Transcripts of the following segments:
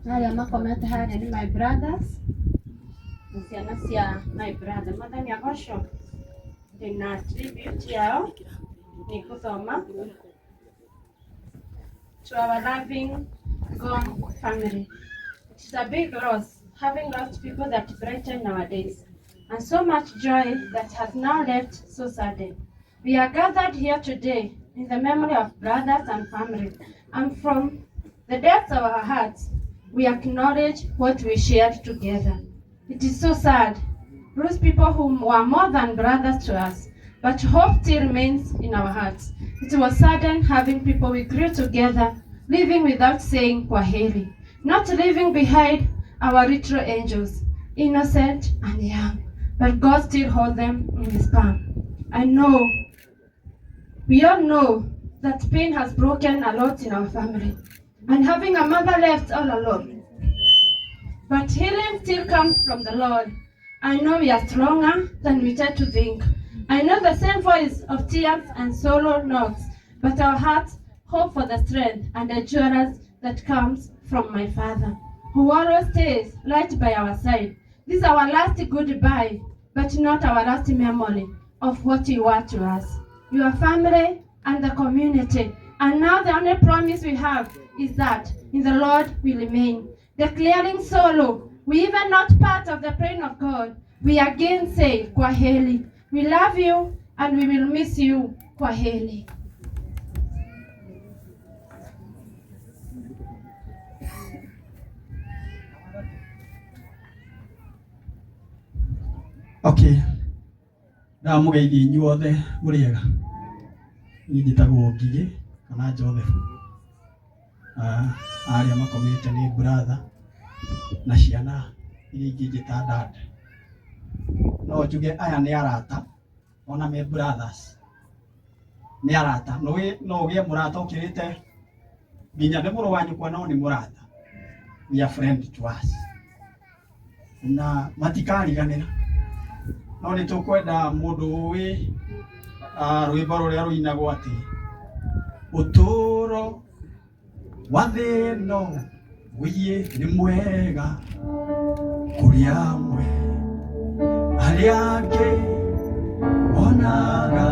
Na arĩa makomete harĩa nĩ my brothers na ciana cia my brother. Mwathani agocwo. Ndĩna tribute yao nĩ ngũthoma. To our loving gone family. It is a big loss having lost people that brighten our days and so much joy that has now left so sudden. We are gathered here today in the memory of brothers and family, and from the depths of our hearts, we acknowledge what we shared together. It is so sad, lose people who were more than brothers to us, but hope still remains in our hearts. It was sudden having people we grew together, living without saying kwaheri, not leaving behind our little angels, innocent and young, but God still holds them in his palm. I know, we all know that pain has broken a lot in our family, and having a mother left all alone. But healing still comes from the Lord. I know we are stronger than we tend to think. I know the same voice of tears and sorrow knocks, but our hearts hope for the strength and endurance that comes from my Father, who always stays right by our side. This is our last goodbye, but not our last memory of what you are to us, your family and the community. And now the only promise we have is that in the Lord we remain. Declaring sorrow, we even not part of the plan of God, we again say, Kwaheri. We love you and we will miss you. Kwaheri. Okay, ndamũgeithia inyuothe mũrĩ ega. Niĩ njĩtagwo Ngigĩ kana Joseph. Ah, arĩa makomete nĩ brother na ciana iria ingĩ njĩta dad. No njuge aya nĩ arata ona me brothers. Nĩ arata. No ũgĩe mũrata ũkĩrĩte nginya nĩ mũrũ wa nyũkwa no nĩ mũrata. We are friend to us. Na matikariganĩra. No nĩ tũkwenda mũndũ ũĩ rwĩmbo rũrĩa rũinagwo atĩ ũtũũro wa thĩ ĩno wĩiĩ nĩ mwega kũrĩ amwe arĩa angĩ monaga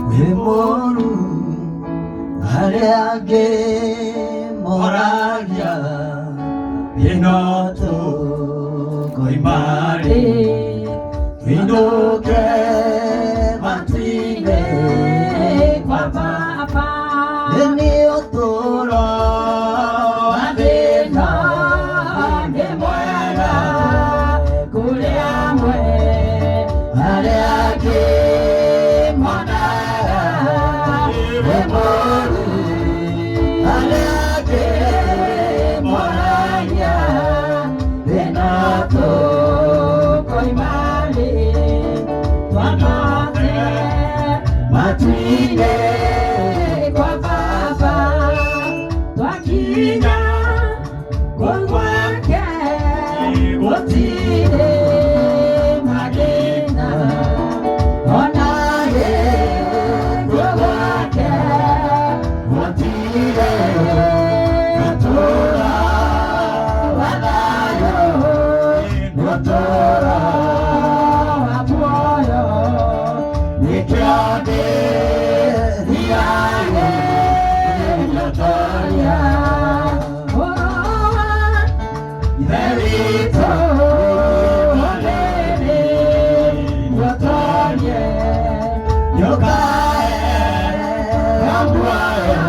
wĩ mũru arĩa angĩ moragia ĩno tũkoima rĩ tũinũke matu-inĩ kwa Baba. Nĩ ũtũũro wa thĩ ĩno nĩ mwega kũrĩ amwe arĩa angĩ monaga wĩ mũru arĩa angĩ moragia ĩno tũkoima rĩ twambate matu-inĩ kwa Baba twakinya kũu gwake gũtirĩ mathĩna ona gĩkuũ gwake gũtirĩ ũtũũro wa thayũ ũtũũro wa muoyo nĩkĩo ndĩthiage ngĩtoria ũrũa Ithe witũ mũnene ngũtorie nĩũkae muoyo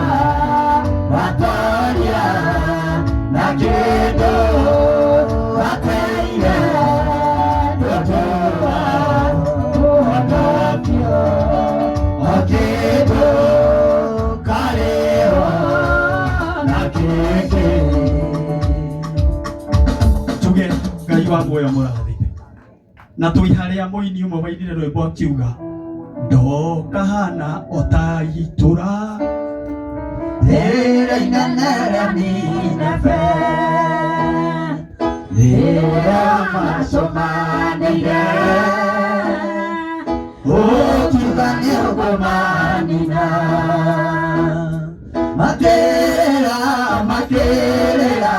watoria na kĩndũ wateire ndũtũũra ũhonokio o kĩndũ karĩho na kĩngĩ. Tuge Ngai wa muoyo mũrathime na twĩ harĩa mũini ũmwe wainire rwĩmbo akiuga ndokahana o ta itũra rĩrĩa inene rĩa Nineve rĩrĩa macũmanĩire ũkiuga nĩ ũkũmanina makĩrĩra makĩrĩra.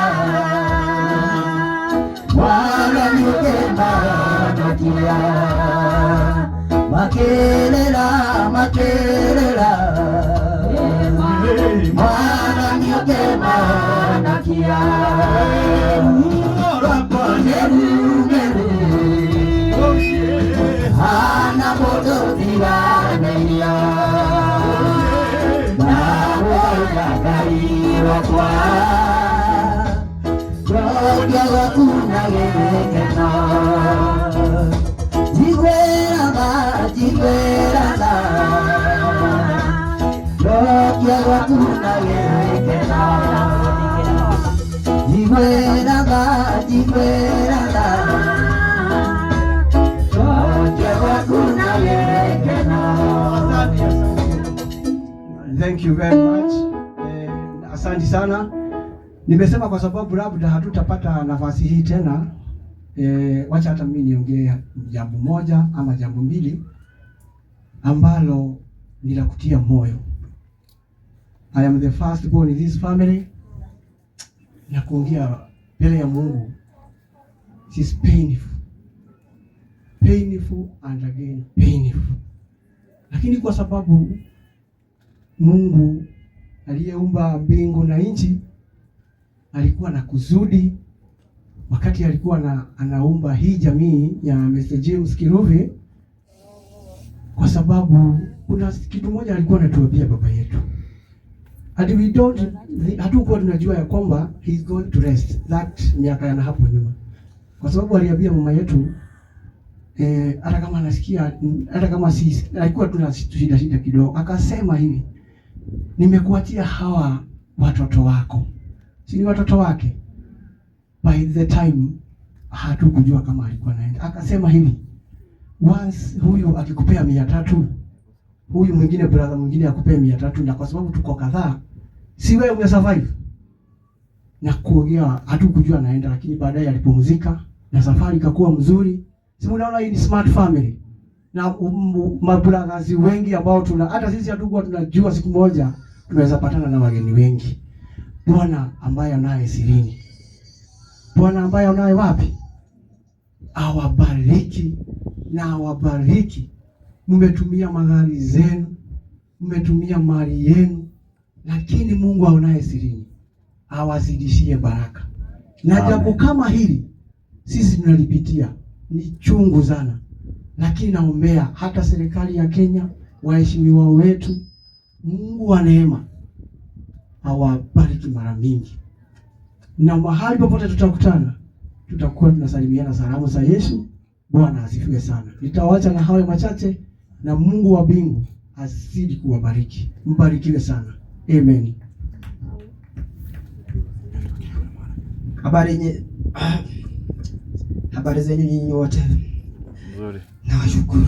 Kĩrĩra Mwathani ũkĩmahonokia Ruo rwakwa nĩ rumĩru hana mũndũ tiganĩria ndagũthaitha Ngai wakwa Cokia gwaku na gĩkeno njiguĩra tha njiguĩra tha Cokia gwaku na gĩkeno njiguĩra tha njiguĩra tha Cokia gwaku na gĩkeno. Thank you very much. Asante sana. Nimesema kwa sababu labda hatutapata nafasi hii tena. Wacha hata mimi niongee jambo moja ama jambo mbili ambalo ni la kutia moyo. I am the first born in this family, na kuongea mbele ya Mungu, it is painful. Painful and again painful. Lakini kwa sababu Mungu aliyeumba mbingu na nchi alikuwa na kusudi wakati alikuwa anaumba hii jamii ya Mr. James Kiruvi, kwa sababu kuna kitu moja alikuwa anatuambia baba yetu, and we don't, hatukuwa tunajua ya kwamba he is going to rest that miaka ya hapo nyuma, kwa sababu aliambia mama yetu hata kama anasikia, hata kama si alikuwa tuna shida shida kidogo, akasema hivi, nimekuachia hawa watoto wako, si ni watoto wake? By the time hatukujua kama alikuwa anaenda, akasema hivi, once huyu akikupea 300, huyu mwingine brother mwingine akupea 300, na kwa sababu tuko kadhaa, si wewe umesurvive na kuongea. Hatukujua anaenda, lakini baadaye alipumzika na safari ikakuwa mzuri. Si unaona hii ni smart family na mabrothers wengi ambao tuna hata sisi hatukuwa tunajua siku moja tunaweza patana na wageni wengi. Bwana ambaye anaye sirini, Bwana ambaye anaye wapi, awabariki na awabariki. Mmetumia magari zenu, mmetumia mali yenu, lakini Mungu aonaye sirini awazidishie baraka. Na jambo kama hili sisi tunalipitia ni chungu sana, lakini naombea hata serikali ya Kenya, waheshimiwa wetu, Mungu wa neema awabariki mara mingi, na mahali popote tutakutana, tutakuwa tunasalimiana salamu za Yesu. Bwana asifiwe sana. Nitawacha na hayo machache, na Mungu wa mbingu azidi kuwabariki. Mbarikiwe sana, amen. Habari zenyu nyinyi wote. Nzuri. Nawashukuru.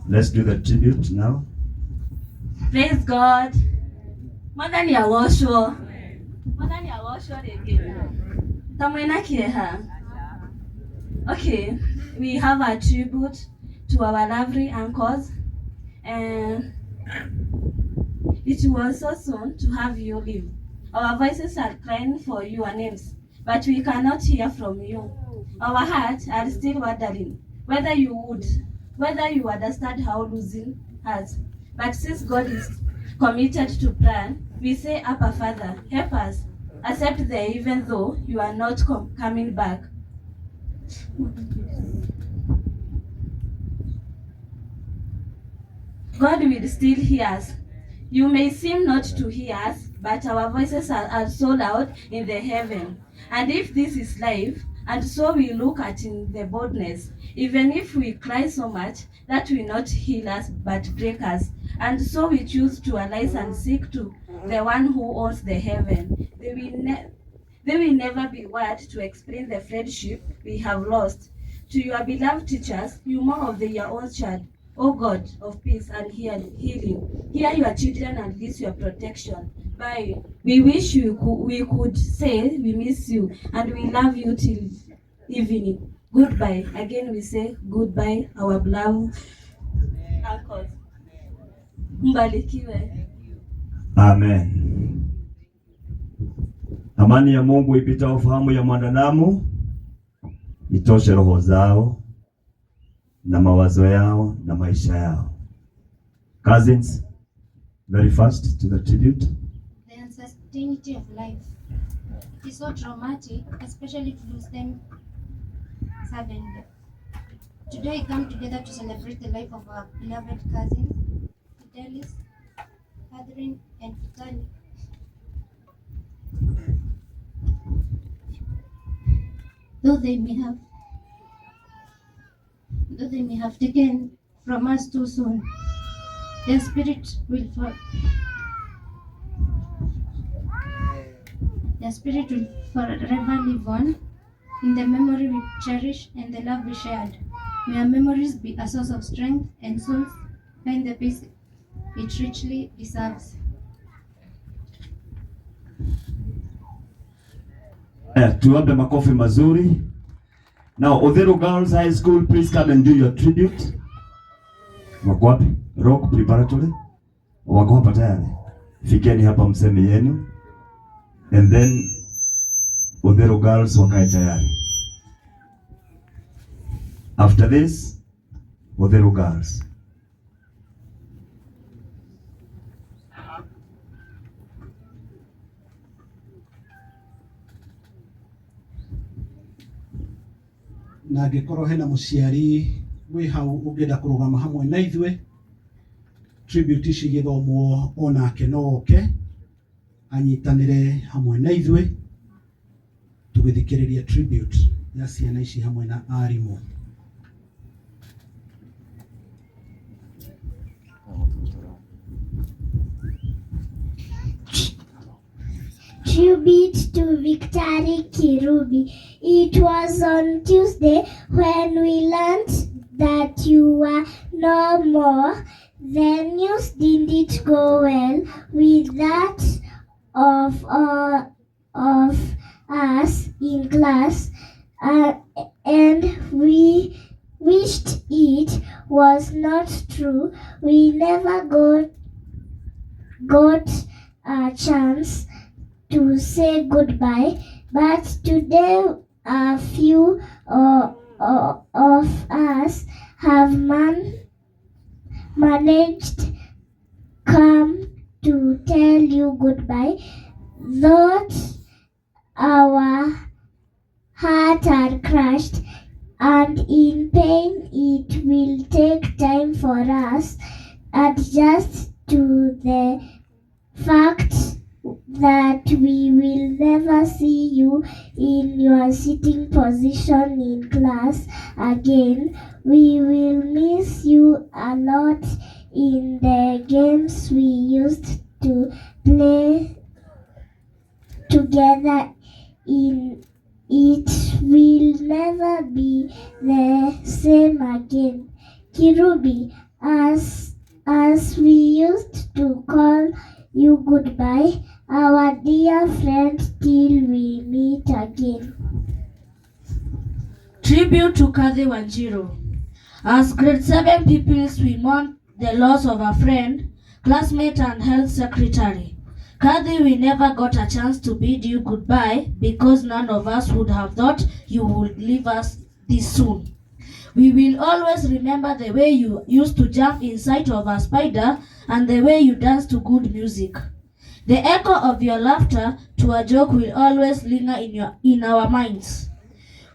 Let's do the tribute now. Praise God. Mwathani agocwo. Mwathani agocwo rĩngĩ. Ta mwĩna kĩeha. Okay, we have a tribute to our lovely uncles. And it was so soon to have you leave. Our voices are crying for your names, but we cannot hear from you. Our hearts are still wondering whether you understand how losing us. But since God is committed to plan, we say, Abba Father, help us accept the even though you are not coming back. God will still hear us. You may seem not to hear us, but our voices are so loud in the heaven. And if this is life, and so we look at in the boldness, even if we cry so much, that will not heal us but break us. And so we choose to arise and seek to the one who owns the heaven. They will never be word to explain the friendship we have lost. To your beloved teachers, you more of your own child. O God of peace and healing, hear your children and release your protection. Bye. We wish we could say we miss you and we love you till evening. Goodbye. Again we say goodbye, our beloved uncles. Mbarikiwe. Amen. Amani ya Mungu ipitao fahamu ya mwanadamu itoshe roho zao Na mawazo yao na maisha yao. Cousins, very fast to the tribute. The uncertainty of life. It is so traumatic, especially to lose them suddenly. Today we come together to celebrate the life of our beloved cousins, Fidelis, Catherine, and Vitali. Though they may have though they may have taken from us too soon, their spirit will for their spirit will forever live on in the memory we cherish and the love we shared. May our memories be a source of strength and souls find the peace it richly deserves. Tuombe makofi mazuri. Now, Uthiru Girls High School, please come and do your tribute. Wako wapi? Rock Preparatory. Wako hapa tayari. Fikeni hapa mseme yenu. And then Uthiru Girls wakae tayari. After this, Uthiru Girls. Na angĩkorwo hena mũciari wĩ hau ũngĩenda kũrũgama hamwe na ithuĩ, tribute ici igĩthomwo, onake no oke anyitanĩre hamwe na ithuĩ tũgĩthikĩrĩria tribute ya ciana ici hamwe na arimũ. Tribute to Victory Kirubi. It was on Tuesday when we learned that you were no more. The news didn't go well with that of all of us in class, and we wished it was not true. We never got a chance to say goodbye, but today a few of us have managed come to tell you goodbye. Though our hearts are crushed and in pain, it will take time for us adjust to the fact that we will never see you in your sitting position in class again. We will miss you a lot in the games we used to play together. In it will never be the same again. Kirubi, as we used to call you, goodbye, our dear friend, till we meet again. Tribute to Kathy Wanjiru. As grade 7 pupils, we mourn the loss of a friend, classmate, and health secretary. Kathy, we never got a chance to bid you goodbye because none of us would have thought you would leave us this soon. We will always remember the way you used to jump inside of a spider and the way you danced to good music. The echo of your laughter to a joke will always linger in our minds.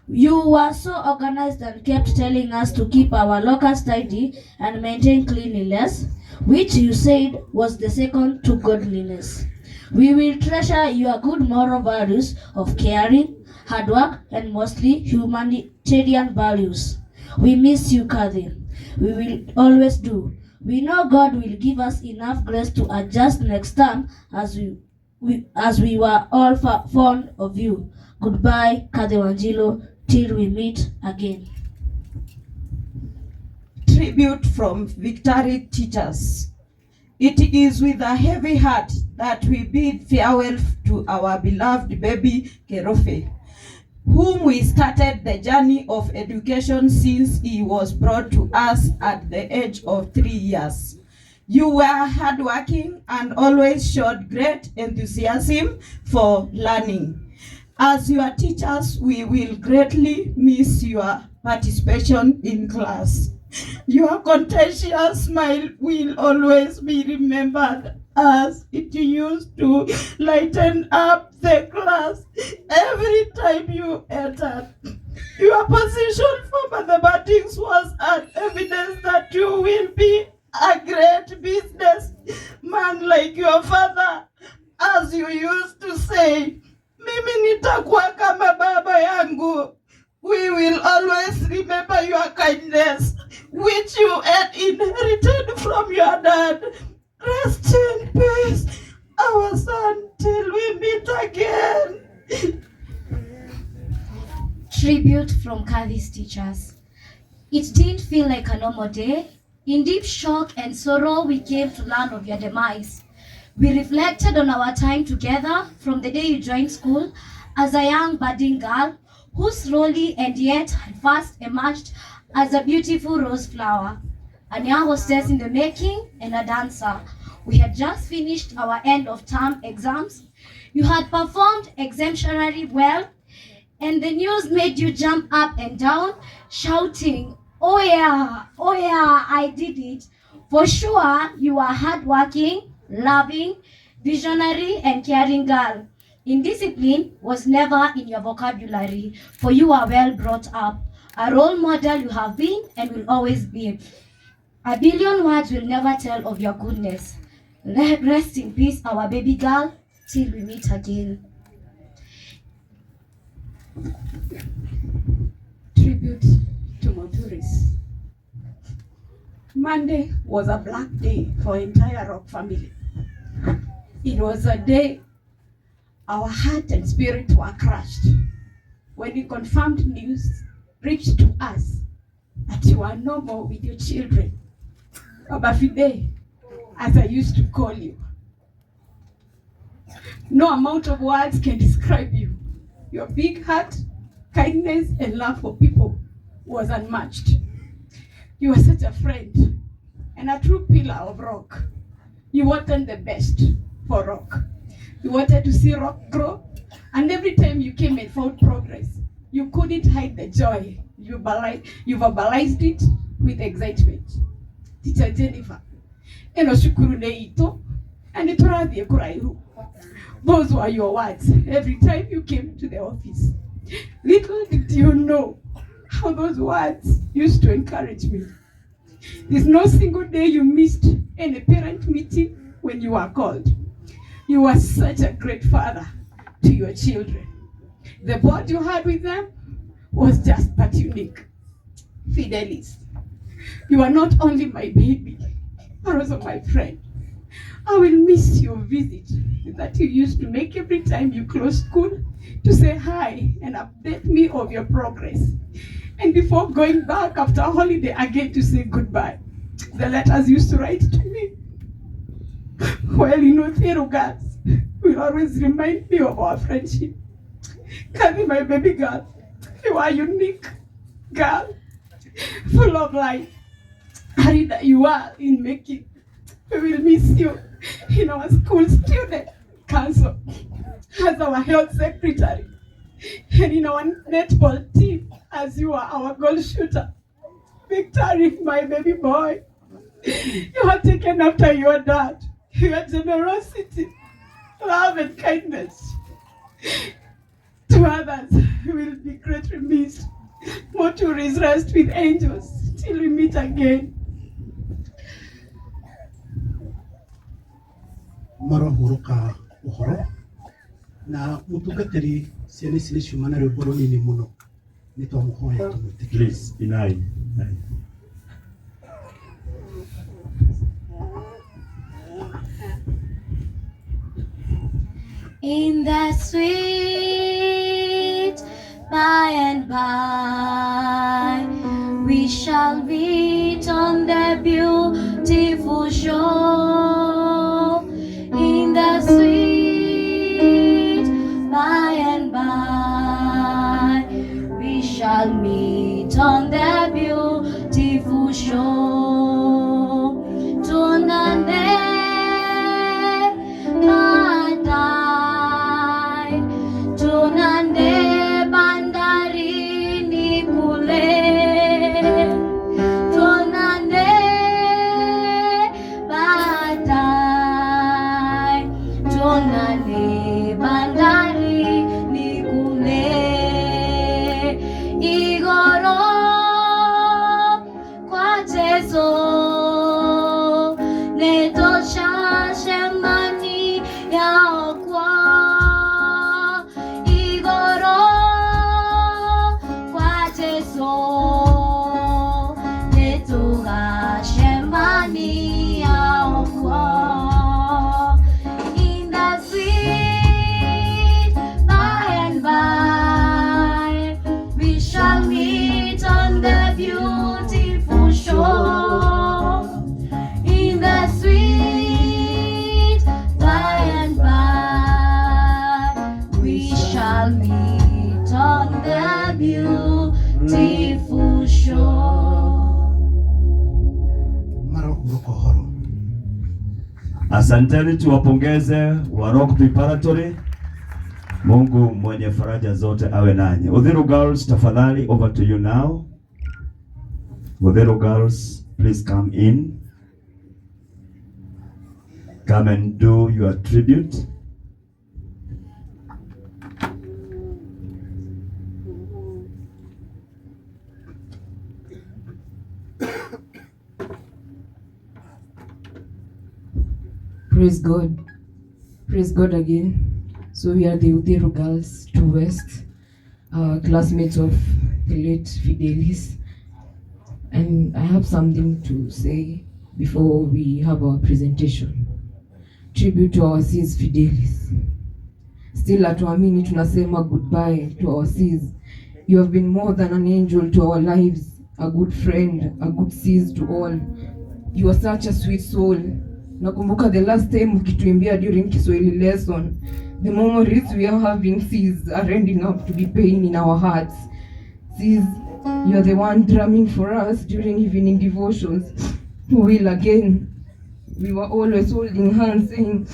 You were so organized and kept telling us to keep our lockers tidy and maintain cleanliness, which you said was the second to godliness. We will treasure your good moral values of caring, hard work, and mostly humanitarian values. We miss you, Kathy. We will always do. We know God will give us enough grace to adjust next time as we were all fond of you. Goodbye, Kathy Wanjiru, till we meet again. Tribute from Victory teachers. It is with a heavy heart that we bid farewell to our beloved baby Kerofe, whom we started the journey of education since he was brought to us at the age of 3 years. You were hardworking and always showed great enthusiasm for learning. As your teachers, we will greatly miss your participation in class. Your contagious smile will always be remembered as it used to lighten up the class every time you entered. Your position for mathematics was an evidence that you will be a great businessman like your father, as you used to say, mimi nitakuwa kama baba yangu. We will always remember your kindness, which you had inherited from your dad. Rest in peace, our son, till we meet again. Tribute from Kathy's teachers. It didn't feel like a normal day. In deep shock and sorrow, we came to learn of your demise. We reflected on our time together from the day you joined school as a young budding girl who slowly and yet fast emerged as a beautiful rose flower, a young hostess in the making and a dancer. We had just finished our end of term exams. You had performed exemplary well, and the news made you jump up and down, shouting, oh yeah, I did it. For sure, you are hardworking, loving, visionary, and caring girl. Indiscipline was never in your vocabulary, for you are well brought up. A role model you have been and will always be. A billion words will never tell of your goodness. Rest in peace, our baby girl, till we meet again. Tribute to Moturis. Monday was a black day for entire Rock family. It was a day our heart and spirit were crushed when the confirmed news reached to us that you are no more with your children. Baba Fide, as I used to call you. No amount of words can describe you. Your big heart, kindness, and love for people was unmatched. You were such a friend and a true pillar of Rock. You wanted the best for Rock. You wanted to see Rock grow, and every time you came and found progress, you couldn't hide the joy. You verbalized it with excitement. Teacher Jennifer, eno shukuru ne ito, and turathie kuraihu. Those were your words every time you came to the office. Little did you know how those words used to encourage me. There's no single day you missed any parent meeting when you were called. You were such a great father to your children. The bond you had with them was just that unique. Fidelis, you are not only my baby, but also my friend. I will miss your visit that you used to make every time you closed school to say hi and update me of your progress. And before going back after a holiday again to say goodbye. The letters used to write to me. Well, you know, regards will always remind me of our friendship. Kathy, my baby girl, you are unique girl, full of life. Arida, you are in making. We will miss you in our school student council, as our health secretary, and in our netball team, as you are our goal shooter. Victory, my baby boy, you have taken after your dad. Your generosity, love, and kindness to others will be greatly missed. Moturis, rest with angels till we meet again. Marohuruka uhoro na mutungatiri ciana ici nĩ ciuma na rwĩmbo rũnini mũno nĩ twamũhoya tũmwĩtĩkĩre. Please, inai. In the sweet by and by, we shall meet on the beautiful shore. In the sweet by and by, we shall meet on the beautiful shore. Tunane baadaye, tunane bandarini Asanteni, tuwapongeze wa Rock Preparatory. Mungu mwenye faraja zote awe nanyi. Uthiru Girls, tafadhali over to you now. Uthiru Girls, please come in. Come and do your tribute. Praise God. Praise God again. So we are the Uthiru Girls to West, classmates of the late Fidelis. And I have something to say before we have our presentation. Tribute to our sis Fidelis. Still hatuamini tunasema goodbye to our sis. You have been more than an angel to our lives, a good friend, a good sis to all. You are such a sweet soul. Nakumbuka the last time ukituimbia during Kiswahili lesson, the memories we are having, sis, are ending up to be pain in our hearts. Sis, you are the one drumming for us during evening devotions. We will again. We were always holding hands saying,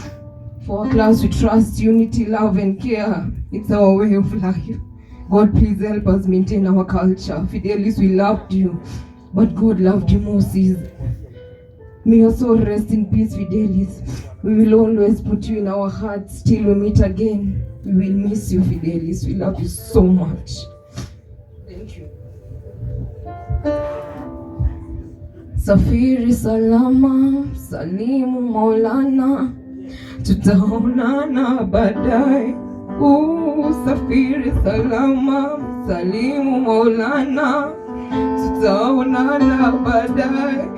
for our class we trust unity, love and care. It's our way of life. God, please help us maintain our culture. Fidelis, we loved you, but God loved you more, sis. May your soul rest in peace, Fidelis. We will always put you in our hearts till we meet again. We will miss you, Fidelis. We love you so much. Thank you. Safiri salama, salimu Maulana, tutaonana baadaye. Safiri salama, salimu Maulana, tutaonana baadaye.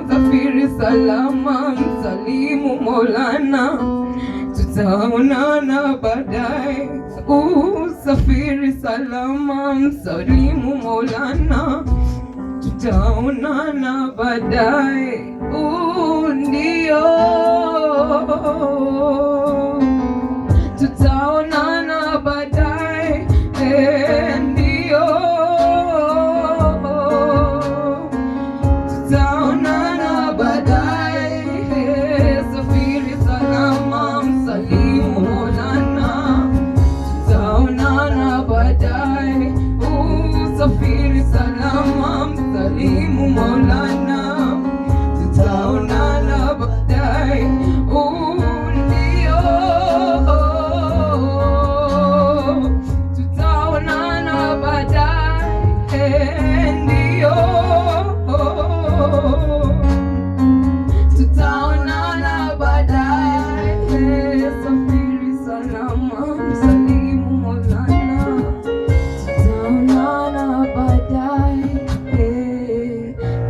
Safiri salama, msalimu Maulana, tutaonana baadaye. Safiri salama, msalimu Maulana, tutaonana baadaye. Ndio tutaonana baadaye. Ndio tutaonana baadaye. Safiri salama, msalimu Maulana, tutaonana baadaye. Safiri salama, msalimu Maulana, tutaonana baadaye. Ndio tutaonana baadaye. Ndio tutaonana baadaye. Safiri salama, msalimu Maulana, tutaonana baadaye.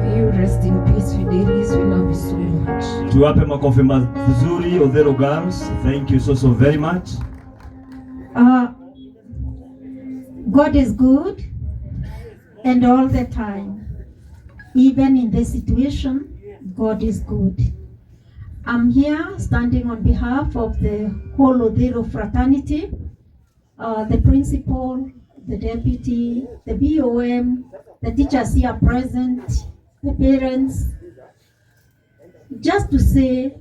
May you rest in peace, Fidelis. We love you so much. Tuwape makofi mazuri Uthiru Girls. Thank you so very much. God is good, and all the time. Even in this situation, God is good. I'm here standing on behalf of the whole Uthiru fraternity, the principal, the deputy, the BOM, the teachers here present, the parents, just to say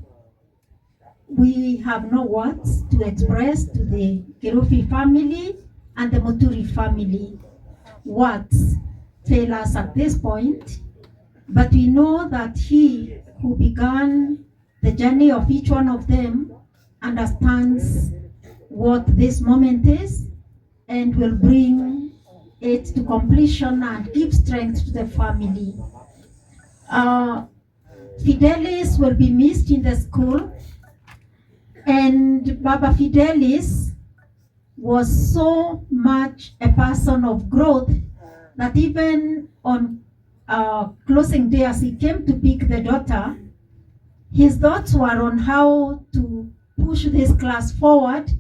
we have no words to express to the Kerofi family and the Muturi family. Words fail us at this point, but we know that he who began the journey of each one of them understands what this moment is and will bring it to completion and give strength to the family. Fidelis will be missed in the school, and Baba Fidelis was so much a person of growth that even on closing day, as he came to pick the daughter, his thoughts were on how to push this class forward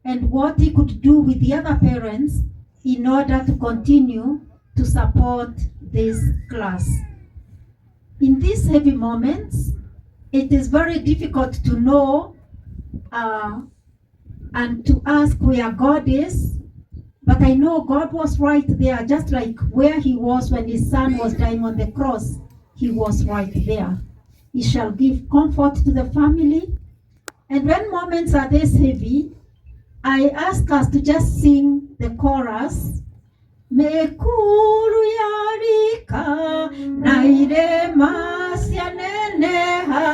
and what he could do with the other parents in order to continue to support this class. In these heavy moments, it is very difficult to know and to ask where God is, but I know God was right there, just like where he was when his son was dying on the cross. He was right there. He shall give comfort to the family. And when moments are this heavy, I ask us to just sing the chorus. Mĩkuru ya rika na irĩma cianeneha,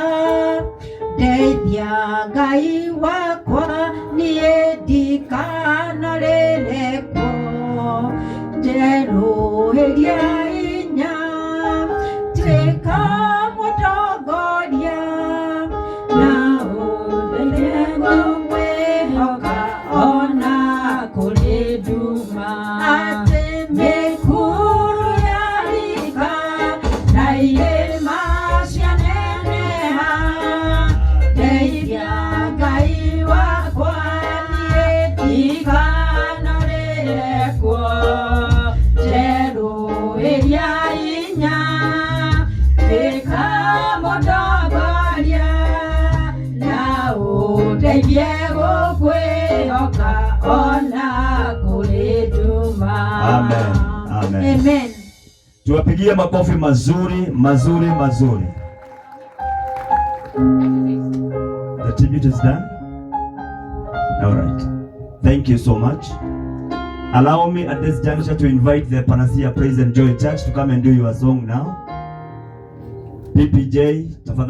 ndeithia Ngai wakwa niĩ ndikanarĩrĩkwo, njerũhĩria inya tuĩka mũtongoria na ũndeithie gũkwĩhoka ona kũrĩ nduma. Atĩ mĩkuru ya rika na irĩma cianeneha, ndeithia Ngai wakwa niĩ ndikanarĩrĩkwo, njerũhĩria inya tuĩka mũtongoria na ũndeithie gũkwĩhoka ona kũrĩ nduma. Amen. Amen. Amen. Tuwapigie makofi mazuri mazuri mazuri. The tribute is done. All right. Thank you so much. Allow me at this juncture to invite the Panacea Praise and Joy Church to come and do your song now. PPJ, tafadhali.